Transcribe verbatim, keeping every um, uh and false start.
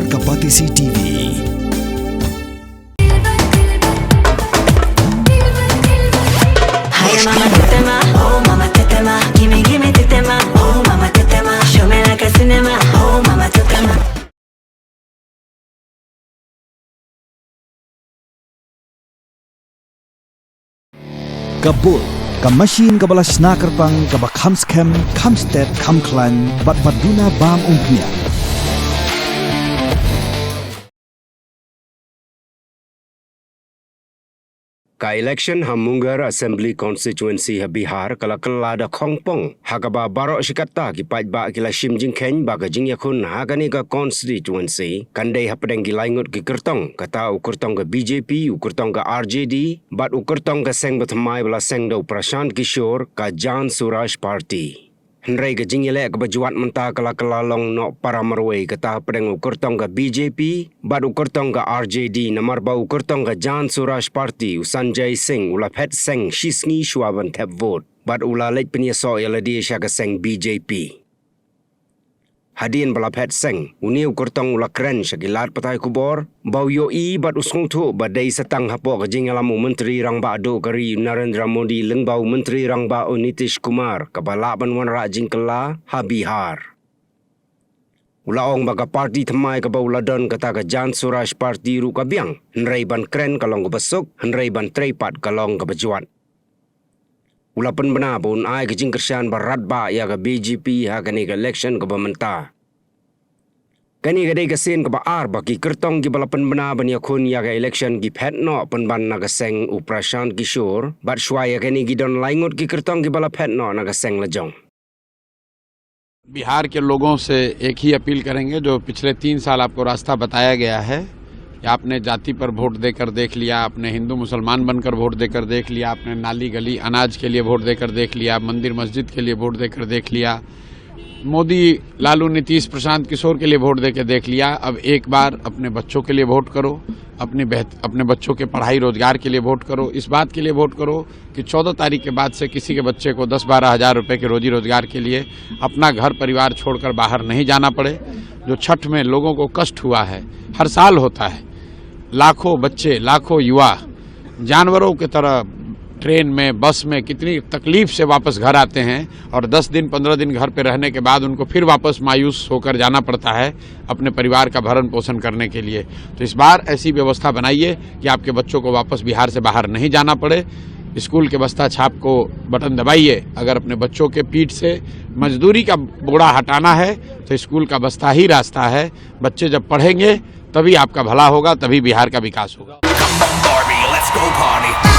Ka Batesi T V. Hi, mama, tetema. Oh, mama, tetema. Gimme, gimme, tetema. Oh, mama, tetema. Show me like a cinema. Oh, mama, tetema. Ka bul, ka machine kaba la shna kyrpang, kaba kham skhem, kham stet, kham khlaiñ, bad ba duna bam umphniang. Ka election ha Munger Assembly Constituency ha Bihar ka la kylla da khongpong, ha kaba baroh shi katta ki paidbah ki la shim jingkheiñ ba ka jingïakhun ha kane ka constituency kan dei hapdeng ki laingut ki kyrtong, kata u kyrtong ka B J P, u kyrtong ka R J D, bad u kyrtong ka seng bathymmai ba la seng da u Prashant Kishore, ka Jan Swaraj Party. Hynrei ka jingïaleh kaba jwat mynta ka la kylla long noh para marwei, kata hapdeng u kyrtong ka B J P bad u kyrtong ka R J D, namar ba u kyrtong ka Jan Swaraj Party, u Sanjay Singh, u la phet seng shisngi shuwa ban thep vote bad u la leit pynïasoh ïalade sha ka seng B J P. Hadien ba la phet seng, une u kyrtong u la kren sha ki lad pathai khubor ba u ïohi bad u sngewthuh ba dei sa tang hapoh ka jingïalam u Myntri Rangbah Duh ka ri, u Narendra Modi, lyngba u Myntri Rangbah, u Nitish Kumar, kaba lah ban wanrah jingkylla ha Bihar. U la ong ba ka party thymmai kaba u la don, kata ka Jan Swaraj Party, ruh ka biang, hynrei ban kren ka long kaba suk, hynrei ban trei pat ka long kaba jwat. U la pynbna ba un ai ka jingkyrshan ba radbah ïa ka B J P ha kane ka election kaba mynta. Kane ka dei ka sien kaba ar ba ki kyrtong kiba la pynbna ban ïakhun ïa ka election ki phet noh pynban na ka seng u Prashant Kishore, bad shuwa ïa kane ki don laingut ki kyrtong kiba la phet noh na ka seng lajong. बिहार के लोगों से एक ही अपील करेंगे, जो पिछले तीन साल आपको रास्ता बताया गया है कि आपने जाति पर वोट देकर देख लिया, आपने हिंदू मुसलमान बनकर वोट देकर देख लिया, आपने नाली गली अनाज के लिए वोट देकर देख लिया, मंदिर मस्जिद के लिए वोट देकर देख लिया, मोदी, लालू, नीतीश, प्रशांत किशोर के लिए वोट देकर देख लिया। अब एक बार अपने बच्चों के लिए वोट करो, अपनी बेहत-, अपने बच्चों के पढ़ाई रोजगार के लिए वोट करो, इस बात के लिए वोट करो कि चौदह तारीख के बाद से किसी के बच्चे को दस बारह हज़ार रुपए के रोजी रोजगार के लिए अपना घर परिवार छोड़कर बाहर नहीं जाना पड़े। जो छठ में लोगों को कष्ट हुआ है, हर साल होता है, लाखों बच्चे, लाखों युवा जानवरों की तरह ट्रेन में, बस में कितनी तकलीफ से वापस घर आते हैं और दस दिन, पन्द्रह दिन घर पे रहने के बाद उनको फिर वापस मायूस होकर जाना पड़ता है अपने परिवार का भरण पोषण करने के लिए। तो इस बार ऐसी व्यवस्था बनाइए कि आपके बच्चों को वापस बिहार से बाहर नहीं जाना पड़े। स्कूल के बस्ता छाप को बटन दबाइए। अगर अपने बच्चों के पीठ से मजदूरी का बोरा हटाना है तो स्कूल का बस्ता ही रास्ता है। बच्चे जब पढ़ेंगे तभी आपका भला होगा, तभी बिहार का विकास होगा। Come on, Barbie, let's go party.